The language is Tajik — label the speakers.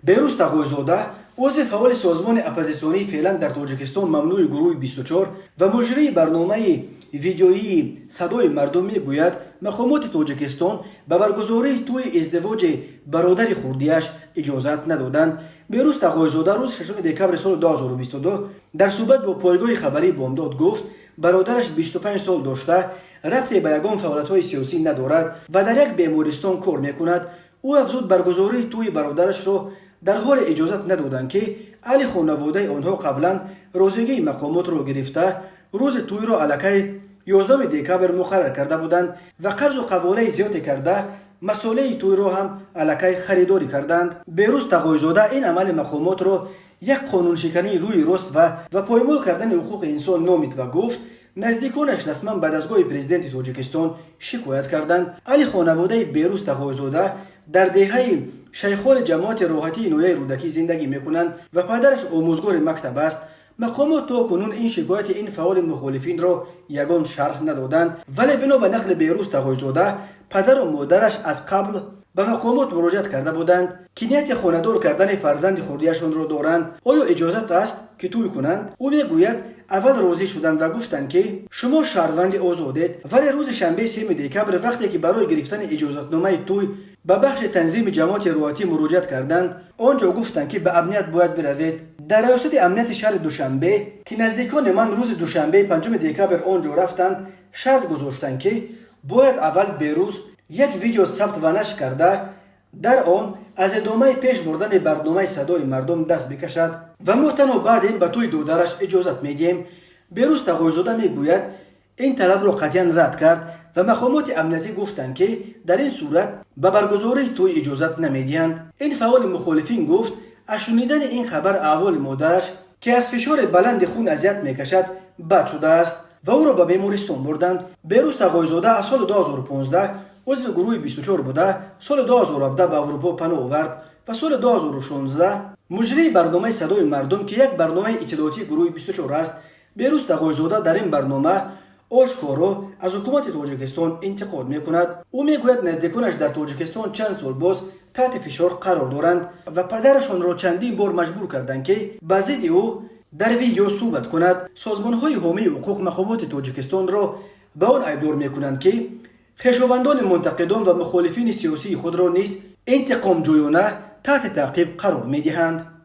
Speaker 1: Беҳрӯз Тағойзода, узви фаъоли созмони оппозитсионии феълан дар Тоҷикистон мамнӯи гурӯҳи 24 ва муҷрии барномаи видеоии «Садои мардум», мегӯяд, мақомоти Тоҷикистон ба баргузории тӯи издивоҷи бародари хурдиаш иҷозат надоданд. Беҳрӯз Тағойзода рӯзи 6 декабри соли 2022 дар суҳбат бо пойгоҳи хабарии «Бомдод» гуфт, бародараш 25 сол дошта, рабте ба ягон фаъолиятҳои сиёсӣ надорад ва дар як бемористон кор мекунад. Ӯ афзуд, баргузории тӯи бародарашро дар ҳоле иҷозат надоданд, ки аҳли хонаводаи онҳо қаблан розигии мақомотро гирифта, рӯзи тӯйро аллакай 11 декабр муқаррар карда буданд ва қарзу қаволаи зиёде карда, масолеҳи тӯйро ҳам аллакай харидорӣ карданд. Беҳрӯз Тағойзода ин амали мақомотро як қонуншикании рӯи рост ва поймол кардани ҳуқуқи инсон номид ва гуфт, наздиконаш расман ба дастгоҳи президенти Тоҷикистон шикоят карданд. Аҳли хонаводаи Беҳрӯз Тағойзода дар деҳаи Шайхони ҷамоати Роҳатии ноҳияи Рӯдакӣ зиндагӣ мекунанд ва падараш омӯзгори мактаб аст. Мақомот то кунун ин шикояти ин фаъоли мухолифинро ягон шарҳ надоданд, вале бино ба нақли Беҳрӯз Тағойзода, падару модараш аз қабл ба мақомот муроҷиат карда буданд, ки нияти хонадор кардани фарзанди хурдиашонро доранд, оё иҷозат аст, ки тӯй кунанд? Ӯ мегӯяд, аввал розӣ шуданд ва гуфтанд, ки шумо шаҳрванди озодед, вале рӯзи шанбеи 3 декабр, вақте ки барои гирифтани иҷозатномаи тӯй ба бахши танзими ҷамоати Роҳатӣ муроҷиат карданд, он ҷо гуфтанд, ки ба амният бояд биравед. Дар раёсати амнияти шаҳри Душанбе, ки наздикони ман рӯзи душанбеи 5 декабр он ҷо рафтанд, шарт гузоштанд, ки бояд аввал Берӯз як видео сабт ва нашр карда, дар он аз идомаи пеш бурдани барномаи «Садои мардум» даст бикашад ва мо танҳо баъд ин ба тӯи додараш иҷозат медиҳем. Берӯз Тағойзода мегӯяд, ин талабро қатъиян рад кард ва мақомоти амниятӣ гуфтанд, ки дар ин сурат ба баргузории тӯй иҷозат намедиҳанд. Ин фаъоли мухолифин гуфт, аз шунидани ин хабар аҳволи модараш, ки аз фишори баланди хун азият мекашад, бад шудааст ва ӯро ба бемористон бурданд. Берӯз Тағойзода аз соли 2015 узви гурӯҳи 24 буда, соли 2017 ба Аврупо паноҳ овард ва соли 2016 муҷрии барномаи «Садои мардум», ки як барномаи иттилоотии гурӯҳи 24 аст. Берӯз Тағойзода дар ин барнома ошкоро аз ҳукумати Тоҷикистон интиқод мекунад. Ӯ мегӯяд, наздиконаш дар Тоҷикистон чанд сол боз таҳти фишор қарор доранд ва падарашонро чандин бор маҷбур карданд, ки ба зидди ӯ дар видео суҳбат кунад. Созмонҳои ҳомии ҳуқуқ мақомоти Тоҷикистонро ба он айбдор мекунанд, ки хешовандони мунтақидон ва мухолифини сиёсии худро низ интиқомҷӯёна таҳти таъқиб қарор медиҳанд.